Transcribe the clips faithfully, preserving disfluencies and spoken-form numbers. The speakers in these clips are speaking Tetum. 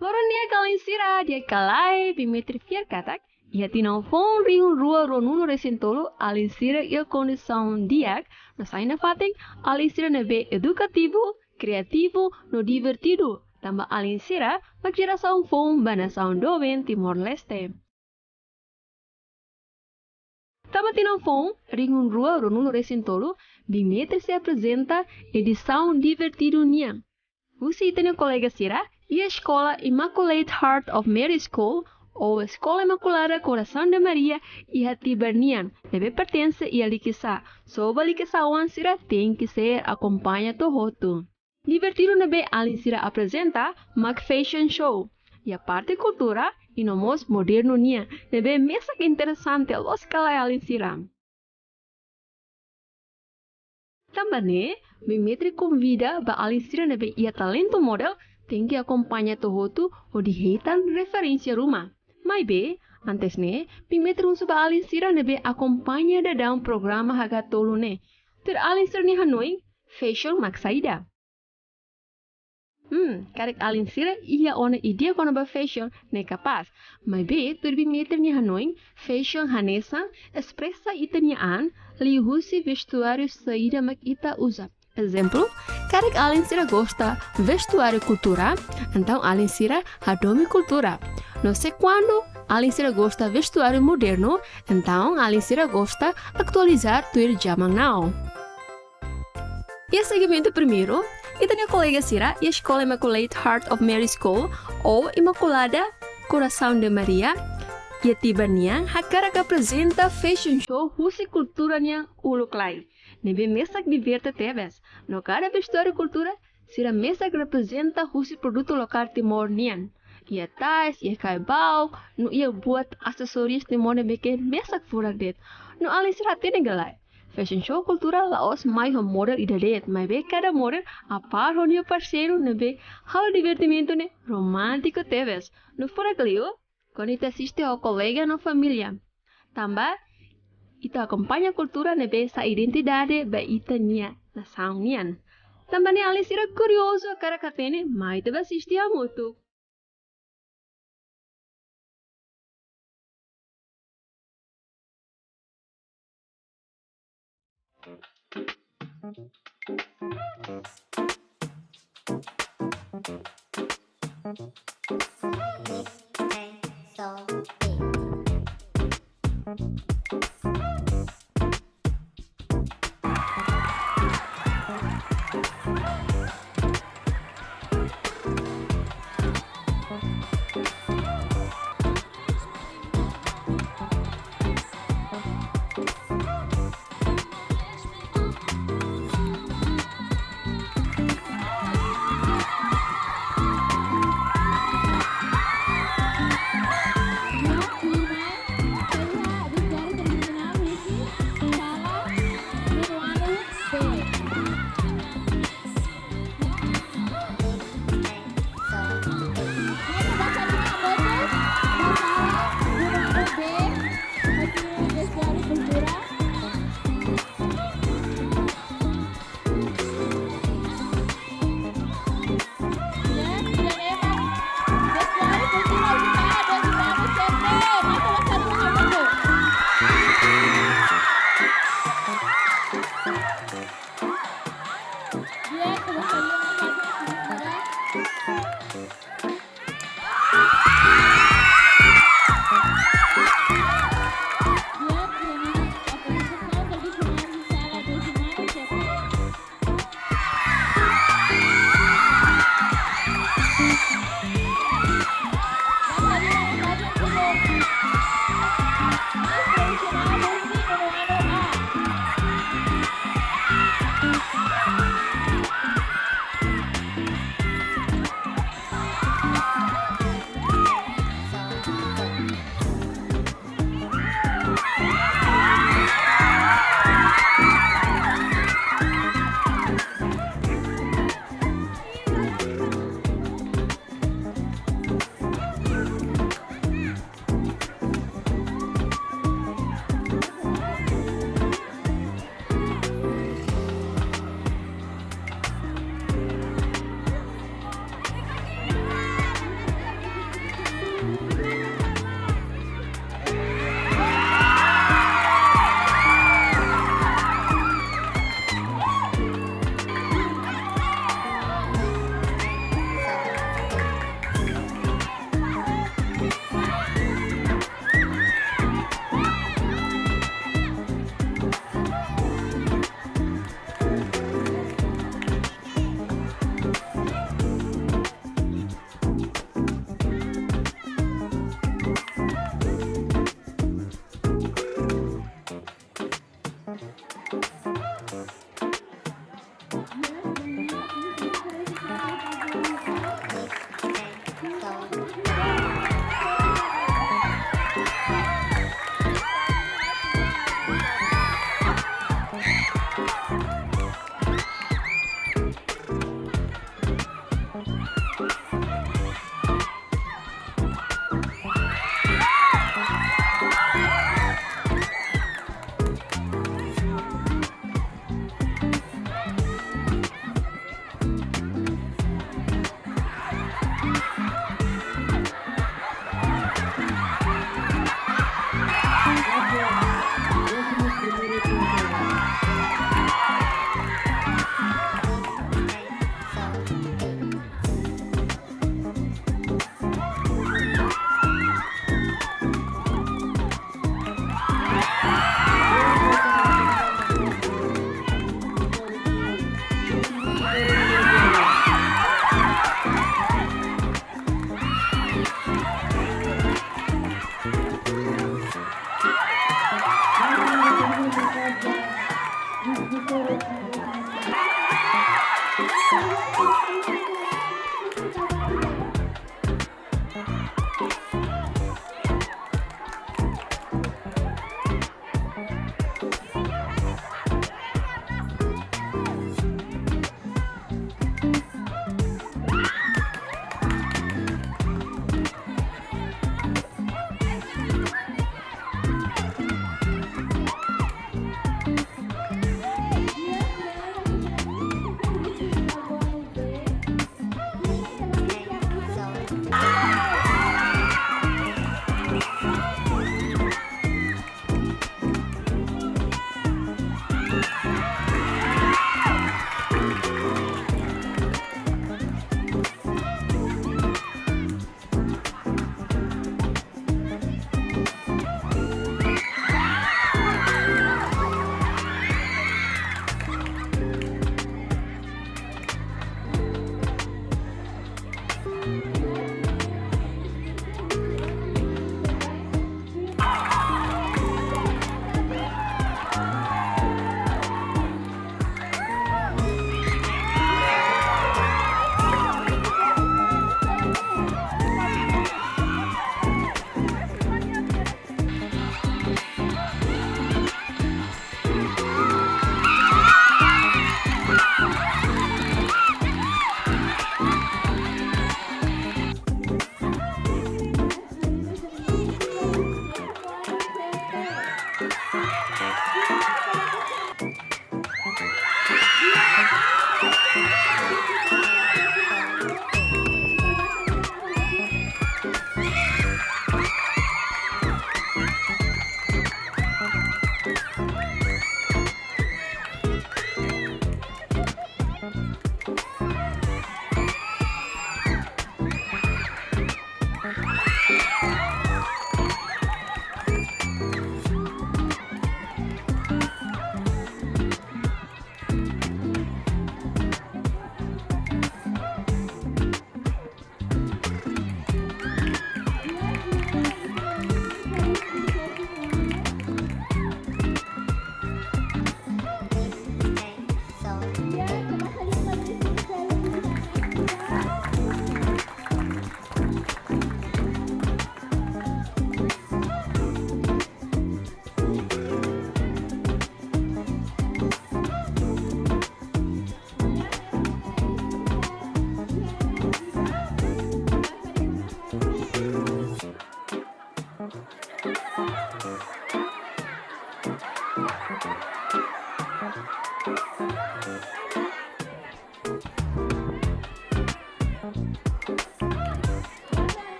Loron di'ak alin sira, di'ak ka lae, bimetri fiar katak iha tinan foun rihun rua ruanulu resin tolu, alin sira iha kondisaun di'ak, no sai nafatin, alin sira ne'ebé edukativu, kriativu, no divertidu, tanba alin sira mak jerasaun foun ba nasaun doben Timor-Leste. Tanba tinan foun rihun rua ruanulu resin tolu, bimetri sei aprezenta edisaun divertidu nian. Husi ita-nia kolega sira iha Eskola Immaculate Heart of Mary School ou Eskola Imakulada Coração de Maria iha Tibar nian, ne'ebé pertense iha Likisá. Só ba Likisá-oan sira tenke ser akompaña to'o hotu. Divertidu ne'ebé alin sira aprezenta mak fashion show iha parte kultura, i no mós modernu nian, ne'ebé mesak interesante, loos ka lae alin sira. Tanba ne'e, bimetri konvida ba alin sira ne'ebé iha talentu model, tenke akompaña to'o hotu hodi hetan referénsia ruma. Maibé, antes ne'e, bimetri husu ba alin sira ne'ebé akompaña daudaun programa hakat tolu ne'e. Tuir alin sira-nia hanoin, fashion mak saida? Hmm, karik alin sira iha ona ideia kona-ba fashion ne'e kapás. Maibé, tuir bimetri nia hanoin, fashion hanesan espresa ita-nia an liuhusi vestuáriu saida mak ita uza. Ezemplu, karik alin sira gosta vestuáriu kultura, entaun alin sira hadomi kultura. No se kuandu alin sira gosta vestuáriu modernu, entaun alin sira gosta atualiza tuir zaman now. Iha segmentu primeiru, ita-nia kolega sira iha Eskola Immaculate Heart of Mary School ou Imakulada Coração de Maria iha Tibar nian hakarak aprezenta fashion show husi kultura nian uluk lai, ne'ebé mesak diverte tebes. No kada vestuáriu kultura sira mesak reprezenta husi produtu lokál Timor nian. Iha tais, iha kaibau, no iha buat asesóriu Timor ne'ebé ke mesak furak de'it. No alin sira hatene ka lae, fashion show kultura la'ós mai ho model ida de'it, maibé kada model apár ho nia parseiru, ne'ebé halo divertimentu ne'e romántiku tebes. No furak liu kuandu ita asiste ho kolega no família. Tanba ita akompaña kultura ne'ebé sai identidade ba ita-nia nasaun nian. Tanba ne'e alin sira kuriozu hakarak hatene, mai ita bá asiste hamutuk.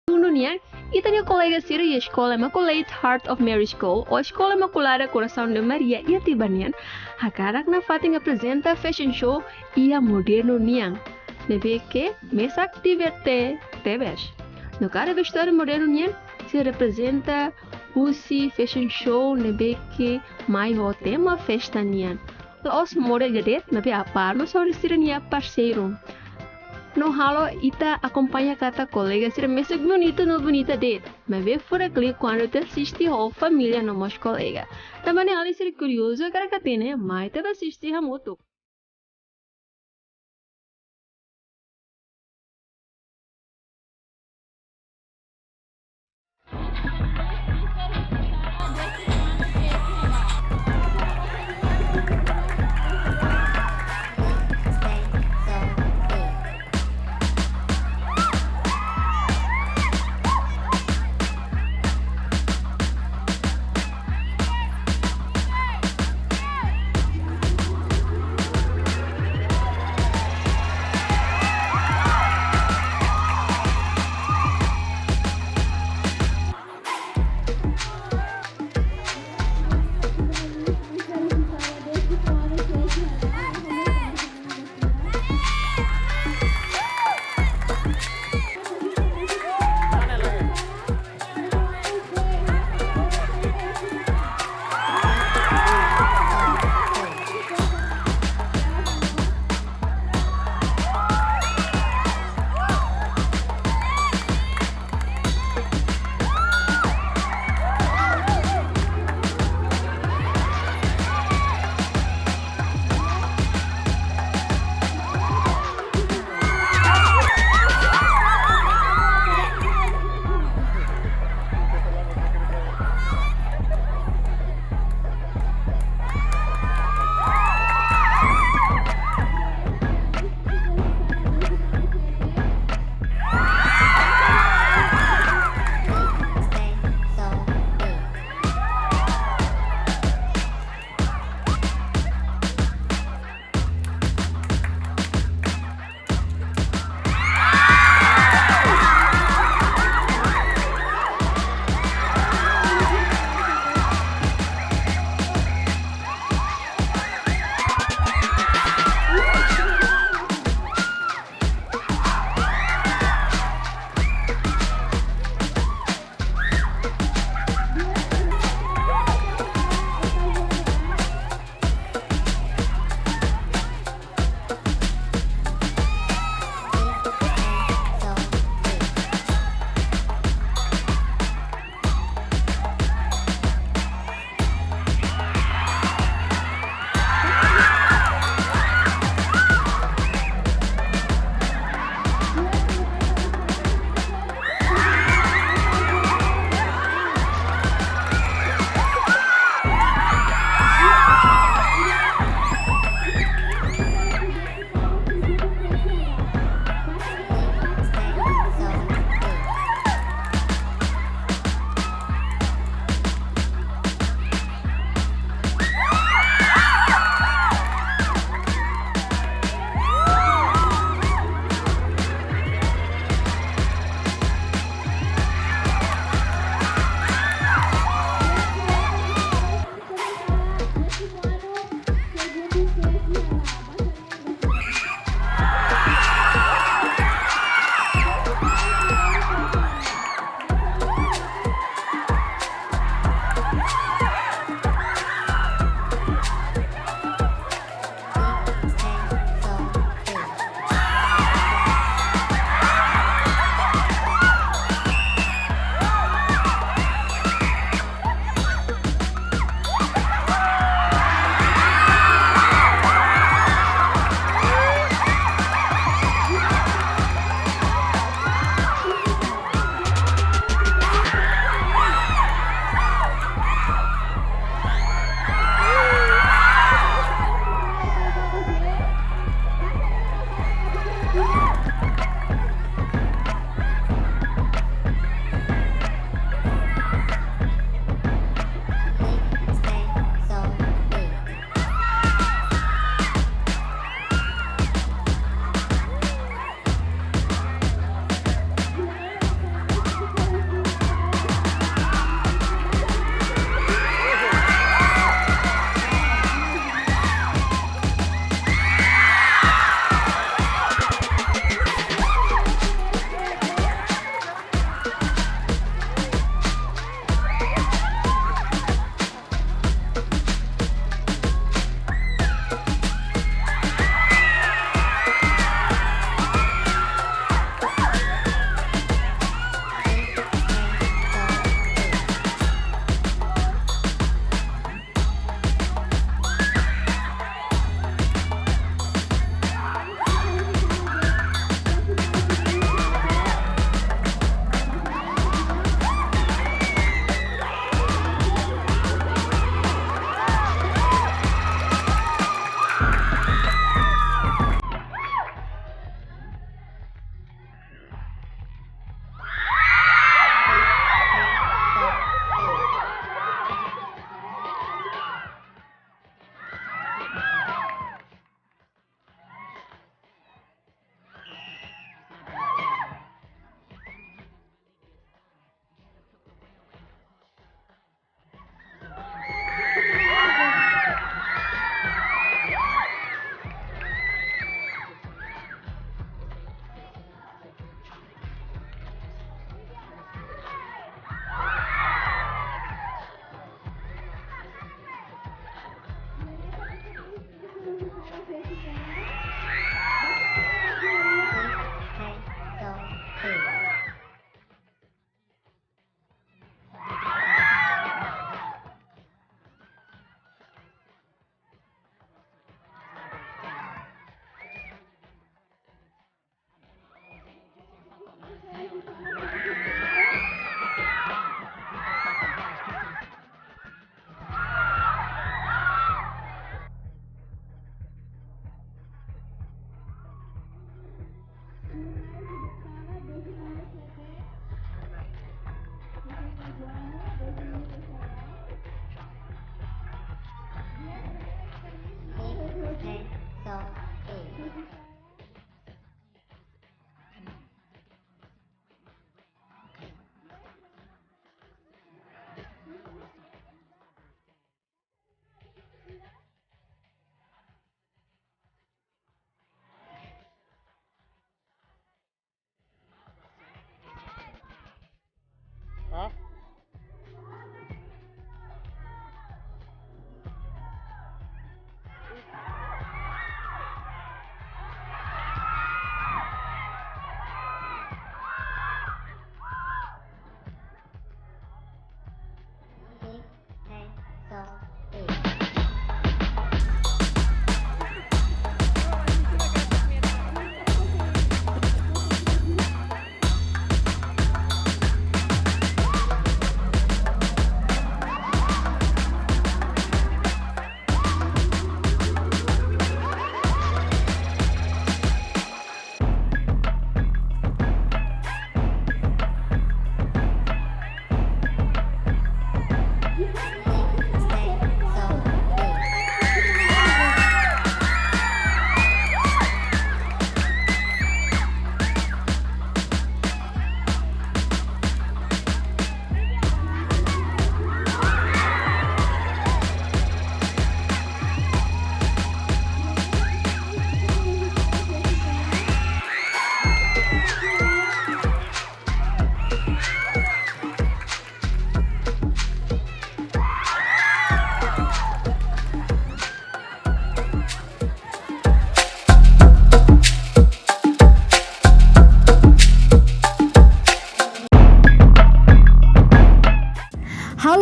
Segundu nian, ita-nia kolega sira iha Eskola Immaculate Heart of Mary School, ou Eskola Imakulada Coração de Maria iha Tiba nian, hakarak nafatin aprezenta fashion show iha modernu nian, ne'ebé ke mesak diverte tebes. No kada vestuáriu modernu nian sei reprezenta husi fashion show ne'ebé ke mai ho tema festa nian. La'ós moda ida de'it, maibé Apar no Saúde sira-nia parseiru. no halo ita akompaña katak kolega sira mesak bonita no bonita de'it. Maibé furak liu kuandu ita asiste ho família no mós kolega. Tanba ne'e alin sira kuriozu hakarak hatene, mai ita bá asiste hamutuk.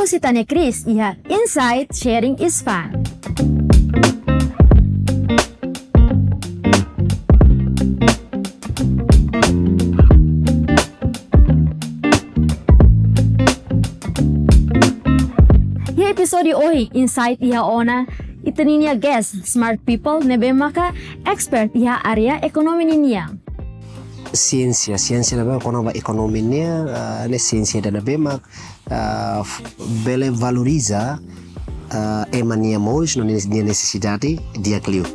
Sitane Chris iha Insight, Sharing is Fun. Iha episódiu ohin Insight iha ona ita-nia guest smart people ne'ebé maka expert iha área ekonomia nian. Siénsia, siénsia ne'ebé kona-ba ekonomia nian, ah, ne'e siénsia ida ne'ebé mak, ah, f-, bele valoriza, ah, ema nia moris no nia, nia nesesidade di'ak liu.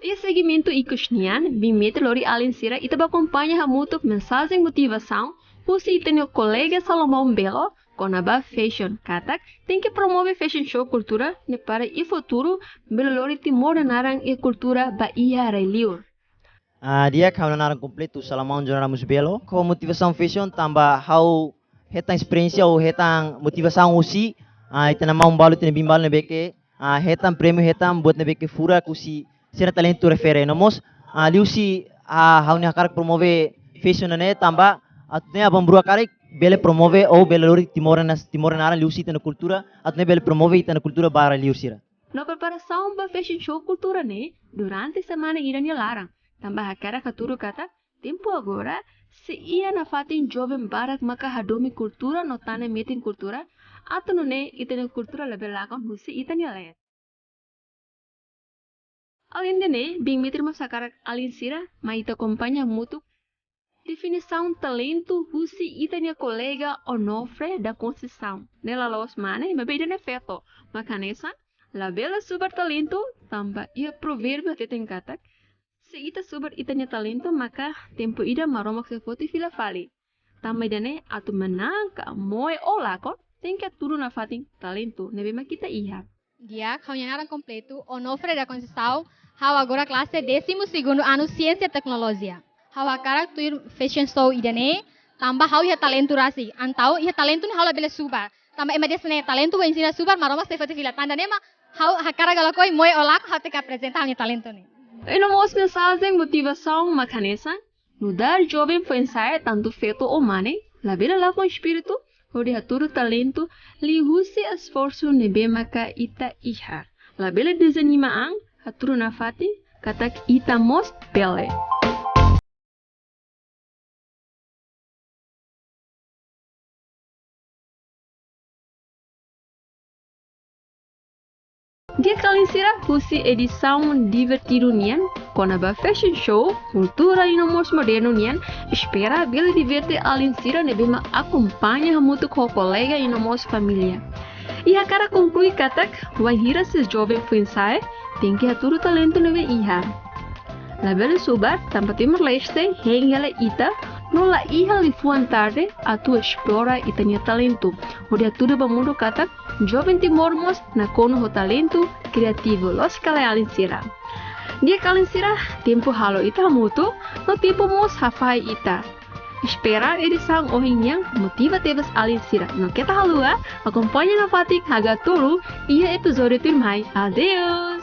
Iha segmentu ikus nian, biin metin lori alin sira, ita bá akompaña hamutuk mensajen motivasaun husi ita-nia kolega Salomão Belo kona-ba fashion, katak tenke promove fashion show kultura ne'e para iha futuru bele lori Timor nia naran iha kultura ba iha rai-liur. Ah, di'ak, ha'u-nia naran kompletu Salomão John Ramos Belo. Ho motivasaun fashion tanba ha'u hetan esperiénsia ou hetan motivasaun husi, ah, ita-nia maun balu, ita-nia biin balu ne'ebé ke, ah, hetan prémiu, hetan buat ne'ebé ke furak husi sira-nia talentu refere. No mós, ah, liuhusi, ah, ha'u-nia hakarak promove fashion ne'e tanba atu nune'e aban-bainrua karik bele promove ou bele lori Timor nia, Timor nia naran liuhusi ita-nia kultura, atu nune'e bele promove ita-nia kultura ba rai-liur sira. No preparasaun ba fashion show kultura ne'e durante semana ida nia laran. Tanba hakarak hatudu katak tempu agora, sei iha nafatin joven barak maka hadomi kultura no tane metin kultura, atu nune'e ita-nia kultura labele lakon husi ita-nia leet. Alende ne'e, biin metin mós hakarak alin sira mai ita akompaña hamutuk definisaun talentu husi ita-nia kolega Onofre da Conceição. Ne'e la loos mane, maibé ida-ne'e feto. Mak hanesan, labele subar talentu, tanba iha provérbiu hateten katak, se ita subar ita-nia talentu, maka tempu ida Maromak sei foti fila fali. Tanba ida-ne'e atu manán ka moe ou lakon, tenke hatudu nafatin talentu ne'ebé mak ita iha. Di'ak, ha'u-nia naran kompletu Onofre da Conceição, ha'u agora klase décimo segundo ano Siénsia Teknolojia. Ha'u hakarak tuir fashion show ida-ne'e, tanba ha'u iha talentu rasik, entaun iha talentu ne'e ha'u labele subar. Tanba ema dehan se talentu bainhira subar, Maromak sei foti fila. Tan ida-ne'e mak ha'u hakarak ka lakohi, moe ou lakon, ha'u tenke aprezenta ha'u-nia talentu ne'e. I no mós mensajen motivasaun mak hanesan, nu'udar joven foin-sa'e, tantu feto ou mane, labele lakon espíritu hodi hatudu talentu liuhusi esforsu ne'ebé maka ita iha. Labele dezanima an, hatudu nafatin katak ita mós bele. Di'ak alin sira, husi edisaun divertidu nian kona-ba fashion show, kultura i no mós modernu nian, espera bele diverte alin sira ne'ebé mak akompaña hamutuk ho kolega i no mós família. I hakarak konklui katak, wainhira se joven foin-sa'e, tenke hatudu talentu ne'ebé iha. Labele subar, tanba Timor-Leste hein hela ita, no la iha liafuan tarde atu esplora ita-nia talentu. Hodi hatudu ba mundu katak, joven Timor mós nakonu ho talentu, kriativu, loos ka lae alin sira. Di'ak alin sira, tempu halo ita hamutuk, no tempu mós hafahe ita. Espera edisaun ohin nian motiva tebes alin sira. No keta haluha, akompaña nafatin Hagatulu iha epizódiu tuirmai. Adeus!